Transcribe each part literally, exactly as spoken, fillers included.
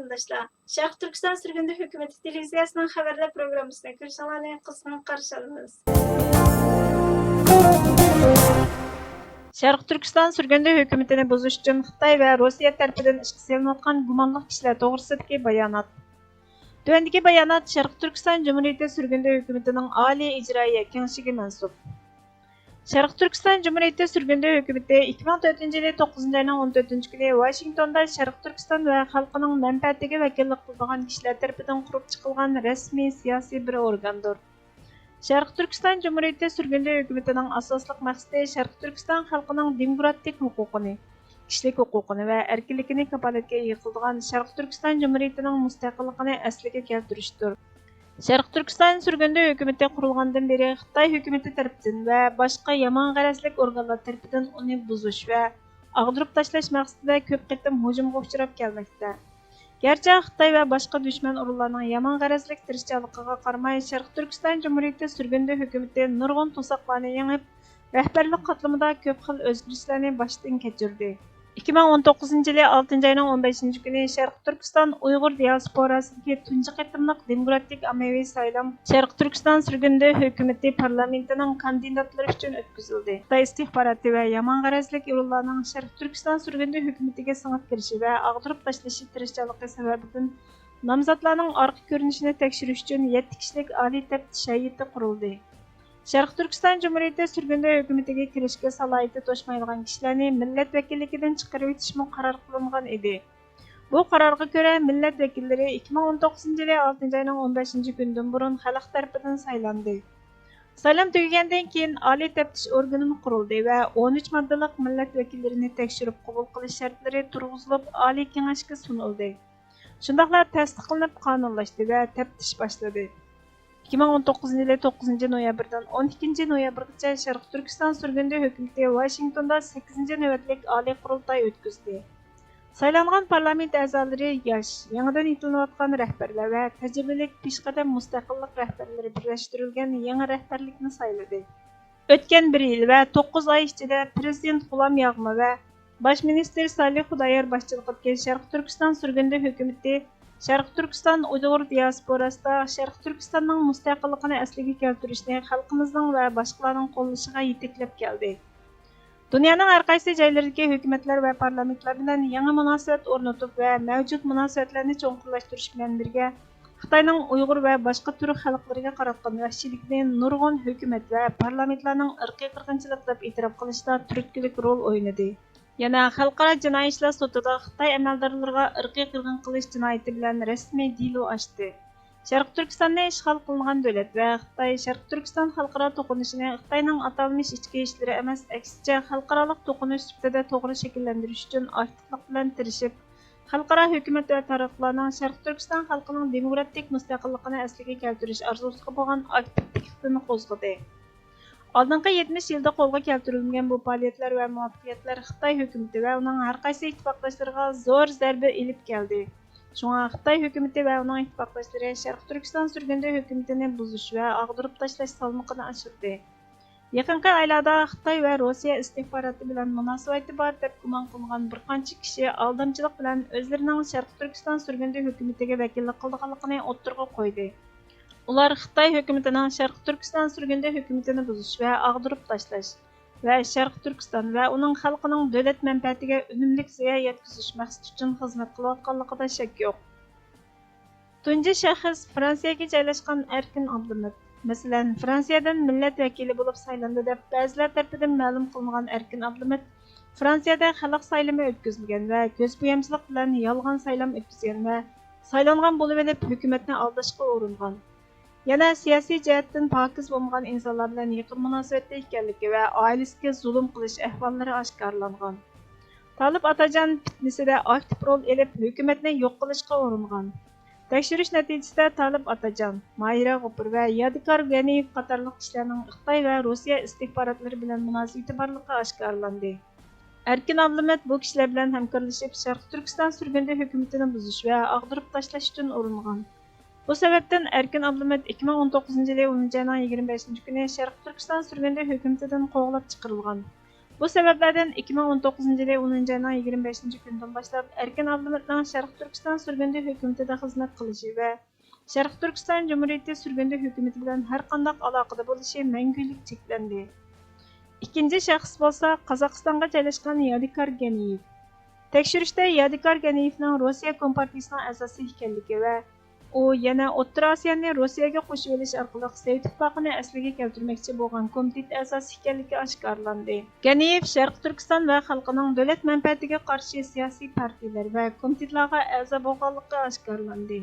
قېرىنداشلار، شەرقىي تۈركىستان سۈرگۈندە ھۆكۈمىتى تېلېۋىزىيەسىنىڭ خەۋەرلەر پروگراممىسىنى كۆرۈشۈڭلارنى قىزغىن قارشى ئالىمىز. شەرقىي تۈركىستان سۈرگۈندە ھۆكۈمىتىنى بۇزۇش ئۈچۈن خىتاي ۋە روسىيە تەرىپىدىن ئىشقا سېلىنىۋاتقان گۇمانلىق كىشىلەر توغرىسىدىكى بايانات. تۆۋەندىكى بايانات شەرقىي تۈركىستان جۇمھۇرىيىتى سۈرگۈندە ھۆكۈمىتىنىڭ ئالىي ئىجرائىيە كېڭىشىگە مەنسۇپ. شەرقىي تۈركىستان جۇمھۇرىيىتى سۈرگۈندە ھۆكۈمىتى ئىككى مىڭ تۆتىنچى يىلى توققۇزىنچى ئاينىڭ ئون تۆتىنچى كۈنى ۋاشىنگتوندا شەرقىي تۈركىستان ۋە خەلقىنىڭ مەنپەئەتىگە ۋەكىللىك قىلىدىغان كىشىلەر تەرىپىدىن قۇرۇپ چىقىلغان رەسمىي سىياسىي بىر ئورگاندۇر. شەرقىي تۈركىستان جۇمھۇرىيىتى سۈرگۈندە ھۆكۈمىتىنىڭ ئاساسلىق مەقسىتى شەرقىي تۈركىستان خەلقىنىڭ دېموكراتىك ھوقۇقىنى، كىشىلىك ھوقۇقىنى ۋە ئەركىنلىكىنى كاپالەتكە ئىگە قىلىدىغان شەرقىي تۈركىستان جۇمھۇرىيىتىنىڭ مۇستەقىللىقىنى ئەسلىگە كەلتۈرۈشتۇر. شەرقىي تۈركىستان سۈرگۈندە ھۆكۈمىتى قۇرۇلغاندىن بېرى خىتاي ھۆكۈمىتى تەرىپىدىن ۋە باشقا يامان غەرەزلىك ئورگانلار تەرىپىدىن ئۇنى بۇزۇش ۋە ئاغدۇرۇپ تاشلاش مەقسىتىدە كۆپ قېتىم ھۇجۇمغا ئۇچراپ كەلمەكتە. گەرچە خىتاي ۋە باشقا دۈشمەن ئورۇنلارنىڭ يامان غەرەزلىك تىرىشچانلىقىغا قارىماي، شەرقىي تۈركىستان جۇمھۇرىيىتى سۈرگۈندە ھۆكۈمىتى نۇرغۇن توساقلارنى يېڭىپ، رەھبەرلىك قاتلىمىدا كۆپ خىل ئۆزگىرىشلەرنى باشتىن كەچۈردى. ئىككى مىڭ ئون توققۇزىنچى يىلى ئالتىنچى ئاينىڭ ئون بەشىنچى كۈنى شەرقىي تۈركىستان ئۇيغۇر دىياسپوراسىدىكى تۇنجى قېتىملىق دېموكراتىك ئاممىۋى سايلام شەرقىي تۈركىستان سۈرگۈندە ھۆكۈمىتى پارلامېنتىنىڭ كاندىداتلىرى ئۈچۈن ئۆتكۈزۈلدى. خىتاي ئىستىخباراتى ۋە يامان غەرەزلىك ئورۇنلارنىڭ شەرقىي تۈركىستان سۈرگۈندە ھۆكۈمىتىگە سىڭىپ كىرىشى ۋە ئاغدۇرۇپ تاشلىشى تىرىشچانلىقى سەۋەبىدىن نامزاتلارنىڭ ئارقا كۆرۈنۈشىنى تەكشۈرۈش ئۈچۈن يەتتە كىشىلىك ئالىي تەپتىش ھەيئىتى قۇرۇلدى. شەرقىي تۈركىستان جۇمھۇرىيىتى سۈرگۈندە ھۆكۈمىتىگە كىرىشكە سالاھىيىتى توشمايدىغان كىشىلەرنى مىللەت ۋەكىللىكىدىن چىقىرىۋېتىشمۇ قارار قىلىنغان ئىدى. بۇ قارارغا كۆرە، مىللەت ۋەكىللىرى ئىككى مىڭ ئون توققۇزىنچى يىلى ئالتىنچى ئاينىڭ ئون بەشىنچى كۈنىدىن بۇرۇن خەلق تەرىپىدىن سايلاندى. سايلام تۈگىگەندىن كېيىن، ئالىي تەپتىش ئورگىنىمۇ قۇرۇلدى ۋە ئون ئۈچ ماددىلىق مىللەت ۋەكىللىرىنى تەكشۈرۈپ قوبۇل قىلىش شەرتلىرى تۇرغۇزۇلۇپ، ئالىي كېڭەشكە سۇنۇلدى. شۇنداقلا تەستىقلىنىپ قانۇنلاشتى ۋە تەپتىش باشلىدى. ئىككى مىڭ ئون توققۇزىنچى يىلى توققۇزىنچى نويابىردىن ئون ئىككىنچى نويابىرغىچە شەرقىي تۈركىستان سۈرگۈندە ھۆكۈمىتى ۋاشىنگتوندا سەككىزىنچى نۆۋەتلىك ئالىي قۇرۇلتاي ئۆتكۈزدى. سايلانغان پارلامېنت ئەزالىرى ياش، يېڭىدىن يېتىلىنىۋاتقان رەھبەرلەر ۋە تەجرىبىلىك پېشقەدەم مۇستەقىللىق رەھبەرلىرى بىرلەشتۈرۈلگەن يېڭى رەھبەرلىكنى سايلىدى. ئۆتكەن بىر يىل ۋە توققۇز ئاي ئىچىدە پىرېزىدېنت غۇلام ياغما ۋە باش مىنىستىر سالىھ خۇدايار باشچىلىقىدىكى شەرقىي تۈركىستان سۈرگۈندە ھۆكۈمىتى شەرقىي تۈركىستان ئۇيغۇر دىياسپوراسىدا شەرقىي تۈركىستاننىڭ مۇستەقىللىقىنى ئەسلىگە كەلتۈرۈشنى خەلقىمىزنىڭ ۋە باشقىلارنىڭ قوللىشىغا يېتەكلەپ كەلدى. دۇنيانىڭ ھەر قايسى جايلىرىدىكى ھۆكۈمەتلەر ۋە پارلامېنتلار بىلەن يېڭى مۇناسىۋەت ئورنىتىپ ۋە مەۋجۇت مۇناسىۋەتلەرنى چوڭقۇرلاشتۇرۇش بىلەن بىرگە، خىتاينىڭ ئۇيغۇر ۋە باشقا تۈرك خەلقلىرىگە قاراتقان ۋەھشىيلىكىنى نۇرغۇن ھۆكۈمەت ۋە پارلامېنتلارنىڭ ئىرقىي قىرغىنچىلىق دەپ ئېتىراپ قىلىشىدا تۈرتكىلىك رول ئوينىدى. يەنە خەلقئارا جىنايى ئىشلار سوتىدا خىتاي ئەمەلدارلىرىغا ئىرقىي قىرغىن قىلىش جىنايىتى بىلەن رەسمىي دېلو ئاچتى. شەرقىي تۈركىستاننى ئىشغال قىلغان دۆلەت ۋە خىتاي شەرقىي تۈركىستان خەلقئارا توقۇنۇشىنى خىتاينىڭ ئاتالمىش ئىچكى ئىشلىرى ئەمەس، ئەكسىچە خەلقئارالىق توقۇنۇش سۈپىتىدە توغرا شەكىللەندۈرۈش ئۈچۈن ئاكتىپلىق بىلەن تىرىشىپ، خەلقئارا ھۆكۈمەت ۋە تاراتقۇلارنىڭ شەرقىي تۈركىستان خەلقىنىڭ دېموكراتىك مۇستەقىللىقىنى ئەسلىگە كەلتۈرۈش ئارزۇسىغا بولغان ئاكتىپلىكىدىن قوزغىدى. ئالدىنقى يەتمىش يىلدا قولغا كەلتۈرۈلمىگەن بۇ پائالىيەتلەر ۋە مۇۋەپپەقىيەتلەر خىتاي ھۆكۈمىتى ۋە ئۇنىڭ ھەر قايسى ئىتتىپاقداشلىرىغا زور زەربە ئېلىپ كەلدى. شۇڭا خىتاي ھۆكۈمىتى ۋە ئۇنىڭ ئىتتىپاقداشلىرى شەرقىي تۈركىستان سۈرگۈندە ھۆكۈمىتىنى بۇزۇش ۋە ئاغدۇرۇپ تاشلاش سالمىقىنى ئاشۇردى. يېقىنقى ئايلاردا خىتاي ۋە روسىيە ئىستىخباراتى بىلەن مۇناسىۋىتى بار دەپ گۇمان قىلىنغان بىر قانچە كىشى ئالدامچىلىق بىلەن ئۆزلىرىنىڭ شەرقىي تۈركىستان سۈرگۈندە ھۆكۈمىتىگە ۋەكىللىك قىلىدىغانلىقىنى ئوتتۇرىغا قويدى. ئۇلار خىتاي ھۆكۈمىتىنىڭ شەرقىي تۈركىستان سۈرگۈندە ھۆكۈمىتىنى بۇزۇش ۋە ئاغدۇرۇپ تاشلاش ۋە شەرقىي تۈركىستان ۋە ئۇنىڭ خەلقىنىڭ دۆلەت مەنپەئەتىگە ئۈنۈملۈك زىيان يەتكۈزۈش مەقسىتى ئۈچۈن خىزمەت قىلىۋاتقانلىقىدا شەك يوق. تۇنجى شەخس فرانسىيەگە جايلاشقان ئەركىن ئابلىمىت. مەسىلەن، فرانسىيەدىن مىللەت ۋەكىلى بولۇپ سايلاندى دەپ بەزىلەر تەرىپىدىن مەلۇم قىلىنغان ئەركىن ئابلىمىت فرانسىيەدە خەلق سايلىمى ئۆتكۈزۈلگەن ۋە كۆز بويامچىلىق بىلەن يالغان سايلام ئۆتكۈزگەن ۋە سايلانغان بولۇۋېلىپ ھۆكۈمەتنى ئالداشقا ئۇرۇنغان. يەنە سىياسىي جەھەتتىن پاكىز بولمىغان ئىنسانلار بىلەن يېقىن مۇناسىۋەتتە ئىكەنلىكى ۋە ئائىلىسىگە زۇلۇم قىلىش ئەھۋاللىرى ئاشكارىلانغان. تالىپ ئاتاجان پىتنىسىدە ئاكتىپ رول ئېلىپ، ھۆكۈمەتنى يوق قىلىشقا ئۇرۇنغان. تەكشۈرۈش نەتىجىسىدە تالىپ ئاتاجان، ماھىرە غوپۇر ۋە يادىكار غەنىيېۋ قاتارلىق كىشىلەرنىڭ خىتاي ۋە روسىيە ئىستىخباراتلىرى بىلەن مۇناسىۋىتى بارلىقى ئاشكارىلاندى. ئەركىن ئابلىمىت بۇ كىشىلەر بىلەن ھەمكارلىشىپ، شەرقىي تۈركىستان سۈرگۈندە ھۆكۈمىتىنى بۇزۇش ۋە ئاغدۇرۇپ تاشلاش ئۈچۈن ئۇرۇنغان. بۇ سەۋەبتىن ئەركىن ئابلىمىت ئىككى مىڭ ئون توققۇزىنچى يىلى ئونىنچى ئاينىڭ يىگىرمە بەشىنچى كۈنى شەرقىي تۈركىستان سۈرگۈندە ھۆكۈمىتىدىن قوغلاپ چىقىرىلغان. بۇ سەۋەبلەردىن ئىككى مىڭ ئون توققۇزىنچى يىلى ئونىنچى ئاينىڭ يىگىرمە بەشىنچى كۈنىدىن باشلاپ ئەركىن ئابلىمىتنىڭ شەرقىي تۈركىستان سۈرگۈندە ھۆكۈمىتىدە خىزمەت قىلىشى ۋە شەرقىي تۈركىستان جۇمھۇرىيىتى سۈرگۈندە ھۆكۈمىتى بىلەن ھەرقانداق ئالاقىدە بولۇشى مەڭگۈلۈك چەكلەندى. ئىككىنچى شەخس بولسا قازاقىستانغا جايلاشقان يادىكار گەنىيېۋ. تەكشۈرۈشتە يادىكار گەنىيېۋنىڭ روسىيە كومپارتىيىسىنىڭ ئەزاسى ئىكەنلىكى ۋە ئۇ يەنە ئوتتۇرا ئاسىيانى روسىيەگە قوشۇۋېلىش ئارقىلىق سوۋېت ئىتتىپاقىنى ئەسلىگە كەلتۈرمەكچى بولغان كومىتېت ئەزاسى ئىكەنلىكى ئاشكارىلاندى. گەنىيېف شەرقىي تۈركىستان ۋە خەلقىنىڭ دۆلەت مەنپەئەتىگە قارشى سىياسىي پارتىيىلەر ۋە كومىتېتلارغا ئەزا بولغانلىقى ئاشكارىلاندى.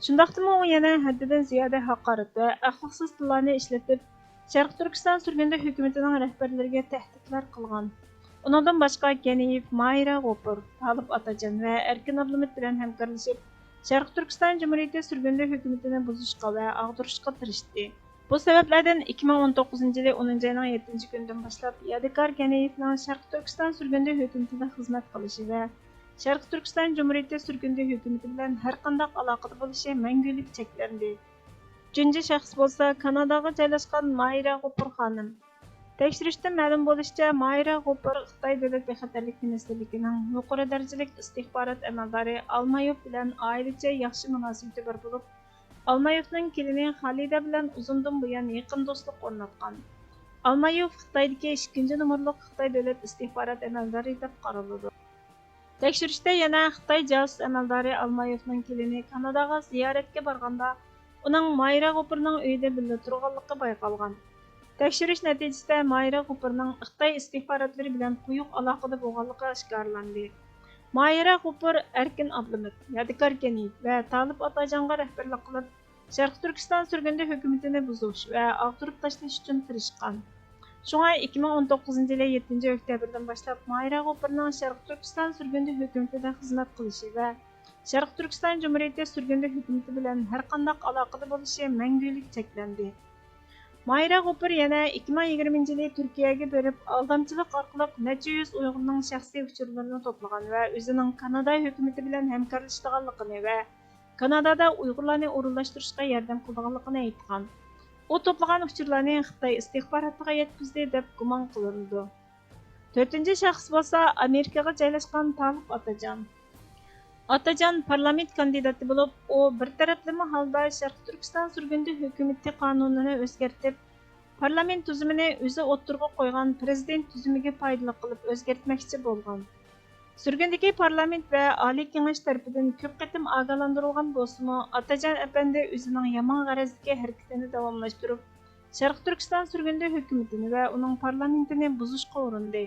شۇنداقتىمۇ ئۇ يەنە ھەددىدىن زىيادە ھاقارەت ۋە ئەخلاقسىز تىللارنى ئىشلىتىپ، شەرقىي تۈركىستان سۈرگۈندە ھۆكۈمىتىنىڭ رەھبەرلىرىگە تەھدىتلەر قىلغان. ئۇنىڭدىن باشقا، گەنىيېف ماھىرە غوپۇر، تالىپ ئاتاجان ۋە ئەركىن ئابلىمىت بىلەن ھەمكارلىشىپ، شەرقىي تۈركىستان جۇمھۇرىيىتى سۈرگۈندە ھۆكۈمىتىنى بۇزۇشقا ۋە ئاغدۇرۇشقا تىرىشتى. بۇ سەۋەبلەردىن ئىككى مىڭ ئون توققۇزىنچى يىلى ئونىنچى ئاينىڭ يەتتىنچى كۈنىدىن باشلاپ يادىكار گەنىيېفنىڭ شەرقىي تۈركىستان سۈرگۈندە ھۆكۈمىتىدە خىزمەت قىلىشى ۋە شەرقىي تۈركىستان جۇمھۇرىيىتى سۈرگۈندە ھۆكۈمىتى بىلەن ھەرقانداق ئالاقىدە بولۇشى مەڭگۈلۈك چەكلەندى. ئۈچىنچى شەخس بولسا كاناداغا جايلاشقان ماھىرە غوپۇر خانىم. تەكشۈرۈشتىن مەلۇم بولۇشىچە، ماھىرە غوپۇر خىتاي دۆلەت بىخەتەرلىك مىنىستىرلىكىنىڭ يۇقىرى دەرىجىلىك ئىستىخبارات ئەمەلدارى ئالمايوف بىلەن ئائىلىچە ياخشى مۇناسىۋىتى بار بولۇپ، ئالمايوفنىڭ كېلىنى خالىدە بىلەن ئۇزۇندىن بۇيان يېقىن دوستلۇق ئورناتقان. ئالمايوف خىتايدىكى ئىككىنچى نومۇرلۇق خىتاي دۆلەت ئىستىخبارات ئەمەلدارى دەپ قارىلىدۇ. تەكشۈرۈشتە يەنە خىتاي جاسۇس ئەمەلدارى ئالمايوفنىڭ كېلىنى كاناداغا زىيارەتكە بارغاندا، ئۇنىڭ ماھىرە غوپۇرنىڭ ئۆيىدە بىللە تۇرغانلىقى بايقالغان. تەكشۈرۈش نەتىجىسىدە ماھىرە غوپۇرنىڭ خىتاي ئىستىخباراتلىرى بىلەن قويۇق ئالاقىدە بولغانلىقى ئاشكارىلاندى. ماھىرە غوپۇر ئەركىن ئابلىمىت، يادىكار گەنىيېف ۋە تالىپ ئاتاجانغا رەھبەرلىك قىلىپ، شەرقىي تۈركىستان سۈرگۈندە ھۆكۈمىتىنى بۇزۇش ۋە ئاغدۇرۇپ تاشلاش ئۈچۈن تىرىشقان. شۇڭا ئىككى مىڭ ئون توققۇزىنچى يىلى يەتتىنچى ئۆكتەبىردىن باشلاپ ماھىرە غوپۇرنىڭ شەرقىي تۈركىستان سۈرگۈندە ھۆكۈمىتىدە خىزمەت قىلىشى ۋە شەرقىي تۈركىستان جۇمھۇرىيىتى سۈرگۈندە ھۆكۈمىتى بىلەن ھەرقانداق ئالاقىدە بولۇشى مەڭگۈلۈك چەكلەندى. ماھىرە غوپۇر يەنە ئىككى مىڭ يىگىرمىنچى يىلى تۈركىيەگە بېرىپ، ئالدامچىلىق ئارقىلىق نەچچە يۈز ئۇيغۇرنىڭ شەخسىي ئۇچۇرلىرىنى توپلىغان ۋە ئۆزىنىڭ كانادا ھۆكۈمىتى بىلەن ھەمكارلىشىدىغانلىقىنى ۋە كانادادا ئۇيغۇرلارنى ئورۇنلاشتۇرۇشقا ياردەم قىلىدىغانلىقىنى ئېيتقان. ئۇ توپلىغان ئۇچۇرلارنى خىتاي ئىستىخباراتىغا يەتكۈزدى دەپ گۇمان قىلىنىدۇ. تۆتىنچى شەخس بولسا ئامېرىكىغا جايلاشقان تالىپ ئاتاجان. ئاتاجان پارلامېنت كاندىداتى بولۇپ، ئۇ بىر تەرەپلىمە ھالدا شەرقىي تۈركىستان سۈرگۈندە ھۆكۈمىتى قانۇنىنى ئۆزگەرتىپ، پارلامېنت تۈزۈمىنى ئۆزى ئوتتۇرىغا قويغان پىرېزىدېنت تۈزۈمىگە پايدىلىق قىلىپ ئۆزگەرتمەكچى بولغان. سۈرگۈندىكى پارلامېنت ۋە ئالىي كېڭەش تەرىپىدىن كۆپ قېتىم ئاگاھلاندۇرۇلغان بولسىمۇ، ئاتاجان ئەپەندى ئۆزىنىڭ يامان غەرەزدىكى ھەرىكىتىنى داۋاملاشتۇرۇپ، شەرقىي تۈركىستان سۈرگۈندە ھۆكۈمىتىنى ۋە ئۇنىڭ پارلامېنتىنى بۇزۇشقا ئۇرۇندى.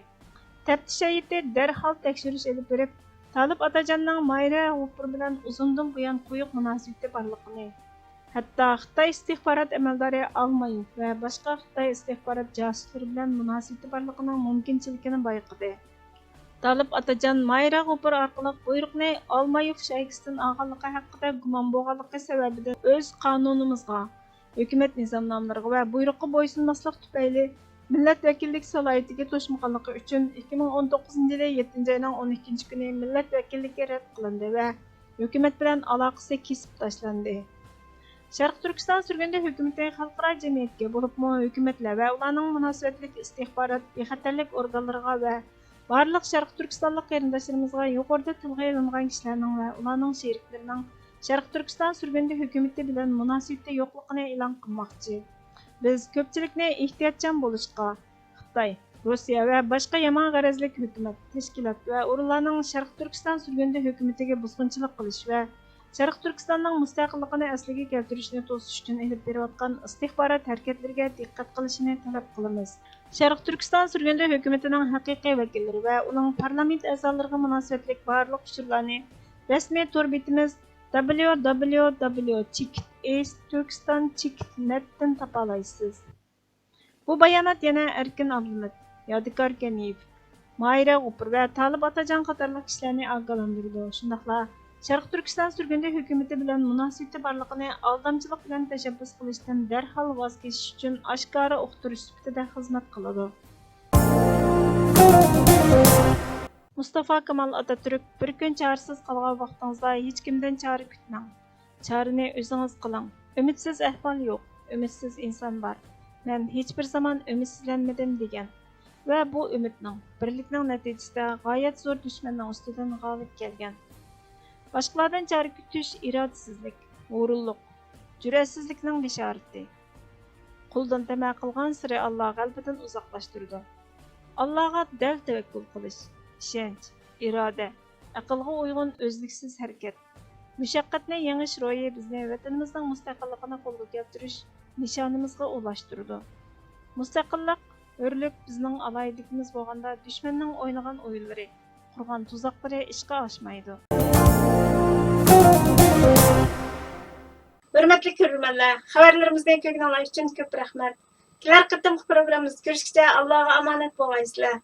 تەپتىش ھەيئىتى دەرھال تەكشۈرۈش ئېلىپ بېرىپ، تالىپ ئاتاجاننىڭ ماھىرە غوپۇر بىلەن ئۇزۇندىن بۇيان قويۇق مۇناسىۋىتى بارلىقىنى، ھەتتا خىتاي ئىستىخبارات ئەمەلدارى ئالمايوف ۋە باشقا خىتاي ئىستىخبارات جاسۇسلىرى بىلەن مۇناسىۋىتى بارلىقىنىڭ مۇمكىنچىلىكىنى بايقىدى. تالىپ ئاتاجان ماھىرە غوپۇر ئارقىلىق بۇيرۇقنى ئالمايوف شايكىسىدىن ئالغانلىقى ھەققىدە گۇمان بولغانلىقى سەۋەبىدىن ئۆز قانۇنىمىزغا، ھۆكۈمەت نىزامنامىلىرىغا ۋە بۇيرۇققا بويسۇنماسلىق تۈپەيلى مىللەت ۋەكىللىك سالاھىيىتىگە توشمىغانلىقى ئۈچۈن ئىككى مىڭ ئون توققۇزىنچى يىلى يەتتىنچى ئاينىڭ ئون ئىككىنچى كۈنى مىللەت ۋەكىللىكى رەت قىلىندى ۋە ھۆكۈمەت بىلەن ئالاقىسى كېسىپ تاشلاندى. شەرقىي تۈركىستان سۈرگۈندە ھۆكۈمىتى خەلقئارا جەمئىيەتكە، بولۇپمۇ ھۆكۈمەتلەر ۋە ئۇلارنىڭ مۇناسىۋەتلىك ئىستىخبارات، بىخەتەرلىك ئورگانلىرىغا ۋە بارلىق شەرقىي تۈركىستانلىق قېرىنداشلىرىمىزغا يۇقىرىدا تىلغا ئېلىنغان كىشىلەرنىڭ ۋە ئۇلارنىڭ شېرىكلىرىنىڭ شەرقىي تۈركىستان سۈرگۈندە ھۆكۈمىتى بىلەن مۇناسىۋىتى يوقلۇقىنى ئېلان قىلماقچى. بىز كۆپچىلىكنى ئېھتىياتچان بولۇشقا، خىتاي، روسىيە ۋە باشقا يامان غەرەزلىك ھۆكۈمەت، تەشكىلات ۋە ئورۇنلارنىڭ شەرقىي تۈركىستان سۈرگۈندە ھۆكۈمىتىگە بۇزغۇنچىلىق قىلىش ۋە شەرقىي تۈركىستاننىڭ مۇستەقىللىقىنى ئەسلىگە كەلتۈرۈشنى توسۇش ئۈچۈن ئېلىپ بېرىۋاتقان ئىستىخبارات ھەرىكەتلىرىگە دىققەت قىلىشىنى تەلەپ قىلىمىز. شەرقىي تۈركىستان سۈرگۈندە ھۆكۈمىتىنىڭ ھەقىقىي ۋەكىللىرى ۋە ئۇنىڭ پارلامېنت ئەزالىرىغا مۇناسىۋەتلىك بارلىق ئۇچۇرلارنى رەسمىي تور بېتىمىز دبليۇ دبليۇ دبليۇ چېكىت ئېس تۈركىستان چېكىت نەت تىن تاپالايسىز. بۇ بايانات يەنە ئەركىن ئابلىمىت، يادىكار گەنىيېف، ماھىرە غوپۇر ۋە تالىپ ئاتاجان قاتارلىق كىشىلەرنى ئاگاھلاندۇرىدۇ. شۇنداقلا شەرقىي تۈركىستان سۈرگۈندە ھۆكۈمىتى بىلەن مۇناسىۋىتى بارلىقىنى ئالدامچىلىق بىلەن تەشەببۇس قىلىشتىن دەرھال ۋاز كېچىش ئۈچۈن ئاشكارا ئۇقتۇرۇش سۈپىتىدە خىزمەت قىلىدۇ. مۇستافا كامال ئاتاتۈرك، بىر كۈن چارىسىز قالغان ۋاقتىڭىزدا ھېچكىمدىن چارە كۈتمەڭ. چارىنى ئۆزىڭىز قىلىڭ. ئۈمىدسىز ئەھۋال يوق، ئۈمىدسىز ئىنسان بار. مەن ھېچبىر زامان ئۈمىدسىزلەنمىدىم، دېگەن. ۋە بۇ ئۈمىدنىڭ، بىرلىكنىڭ نەتىجىسىدە غايەت زور دۈشمەننىڭ ئۈستىدىن غالىب كەلگەن. باشقىلاردىن چارە كۈتۈش ئىرادىسىزلىك، ھۇرۇنلۇق، جۈرئەتسىزلىكنىڭ بېشارىتى. قۇلدىن تەمە قىلغانسېرى ئاللا غەلىبىدىن ئۇزاقلاشتۇرىدۇ. ئاللاغا دەل تەۋەككۈل قىلىش، ئىشەنچ، ئىرادە، ئەقىلغا ئۇيغۇن ئۈزلۈكسىز ھەرىكەت، مۇشەققەتنى يېڭىش روھى بىزنى ۋەتىنىمىزنىڭ مۇستەقىللىقىنى قولغا كەلتۈرۈش نىشانىمىزغا ئۇلاشتۇرىدۇ. مۇستەقىللىق، ھۆرلۈك بىزنىڭ ئالاھىدىلىكىمىز بولغاندا، دۈشمەننىڭ ئوينىغان ئويۇنلىرى، قۇرغان تۇزاقلىرى ئىشقا ئاشمايدۇ. ھۆرمەتلىك كۆرۈرمەنلەر، خەۋەرلىرىمىزنى كۆرگىنىڭلار ئۈچۈن كۆپ رەھمەت. كېلەر قېتىمقى پروگراممىمىزدا كۆرۈشكىچە ئاللاغا ئامانەت بولغايسىلەر.